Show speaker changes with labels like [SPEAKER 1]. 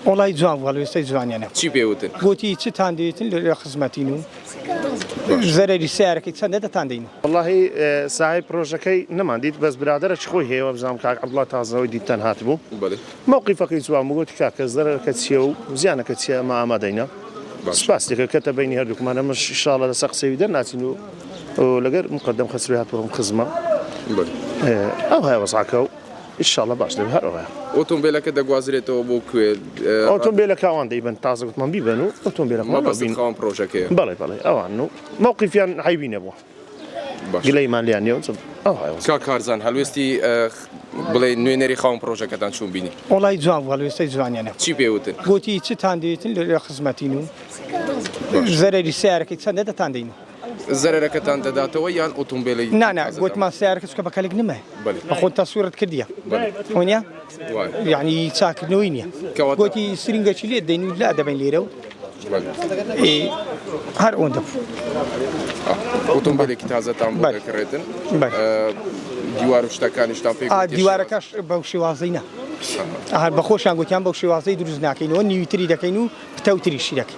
[SPEAKER 1] وەڵای جوان بوو هەڵوێستەی جوانیانە.
[SPEAKER 2] چی پێ وتن؟
[SPEAKER 1] گۆتی چتان دەوێتن لە خزمەتین و زەرەری سەیارەکەی چەندە دەتان دەین.
[SPEAKER 3] وەڵاهی ساحێب پرۆژەکەی نەمان دیت بەس برادەرەکی خۆی هەیە وابزانم کاک عەبدوڵا تازەوەی دیتتان هاتبوو مەوقیفەکەی جوان بوو گۆتی کاکە زەرەرەکە چیە و زیانەکە چیە ئەمە ئامادەینە سوپاسی کرد کەتە بەینی هەردووکمان ئەمەش ئیشاڵا لەسەر قسەی وی دەرناچین و لەگەر مقەدەم خەسروی هاتووە ئەم خزمە ئەوهایە وەزعەکە و ئیشاڵا باش دەبێت هەر ئەوهایە.
[SPEAKER 2] ئۆتۆمبێلەکە دەگوازرێتەوە بۆ کوێ؟
[SPEAKER 3] ئۆتۆمبێلەکە ئەوان دەیبەن تازە گوتمان بیبەن و ئۆتۆمبێلەکەمان
[SPEAKER 2] مەبەستت خاوەن پرۆژەکەیە؟
[SPEAKER 3] بەڵێ بەڵێ ئەوان و مەوقیفیان عەیبی نەبووە. گلەیمان لێیان نیە
[SPEAKER 2] کاک کارزان هەلوێستی بڵێ نوێنەری خاوەن پرۆژەکەتان چون بینی؟
[SPEAKER 1] وەڵای جوان بوو هەڵوێستەی جوانیانە.
[SPEAKER 2] چی پێ وتن؟
[SPEAKER 1] گۆتی چتان دەوێتن لە خزمەتین و زەرەری سەیارەکەی چەندە دەتان دەین.
[SPEAKER 2] زەرەرەکەتان دەداتەوە یان ئۆتۆمبێلی
[SPEAKER 1] نا نا گۆتمان سەیارەکە چونکە بە کەلک نمایە بە خۆت تەسویرت کردیە وەنیە یعنی چاکردنەوەی نییە گۆتی سرنگەکی لێ دەین و لا دەبەین لێرە و هەر ئەوەندە بوو.
[SPEAKER 2] ئۆتۆمبیلێکی تازەتان بۆ دەکڕێتن دیوار و شتەکانیشتان پێ
[SPEAKER 1] دیوارەکەش بەو شێوازەی نا هەر بە خۆشیان گوتیان بەو شێوازەی دروست ناکەینەوە نیویتری دەکەین و پتەوتریشی دەکەین.